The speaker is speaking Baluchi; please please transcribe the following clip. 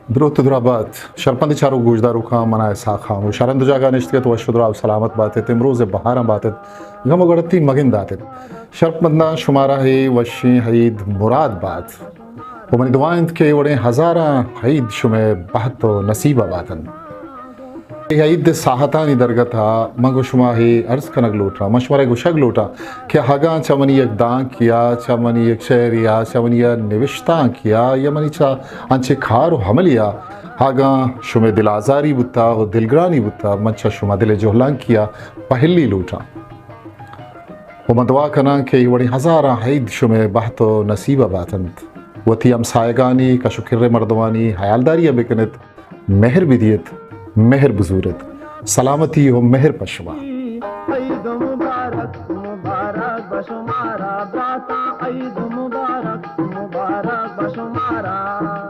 دروت و درا بات۔ شرپند چاروک گوشداروکاں، منا اسحاق خاموش ہر ہند جاگہ نشتگ ات، وش و درا و سلامت بات ات، امروز بہاراں بات ات، غم و گڑتی مگن دات ات۔ شرپنداں شمارا ہے وشیں عید مراد بات۔ و منی دعا انت کہ اے وڑیں ہزاراں عید شمئے بہت و نصیب ء بات انت۔ اے عید ء ساہتانی درگت ء من گوں شما ہے عرض کنگ لوٹاں، من شمارا گوشگ لوٹاں کہ اگاں چہ منی یک دانکے ء، چہ منی یک شعرے ء، چہ منی یک نوشتانکے ء یا منی چہ انچیں کار و عملے ء اگاں شمئے دل آزاری بوتا و دلگرانی بوتا، من چہ شما دل ء جہلانکی ء پہلی لوٹاں۔ و من دعا کناں کہ اے وڑیں ہزاراں عید شمئے بہت و نصیب ء بات انت۔ وتی ہمسایگانی، کش و کر ء مردمانی ہیالداری ء بکن ات، مہر بدیت، مہر بزور ات۔ سلامتی و مہر پہ شما۔ عید مبارک، مبارک بہ شمارا، براتاں عید مبارک، مبارک بہ شمارا۔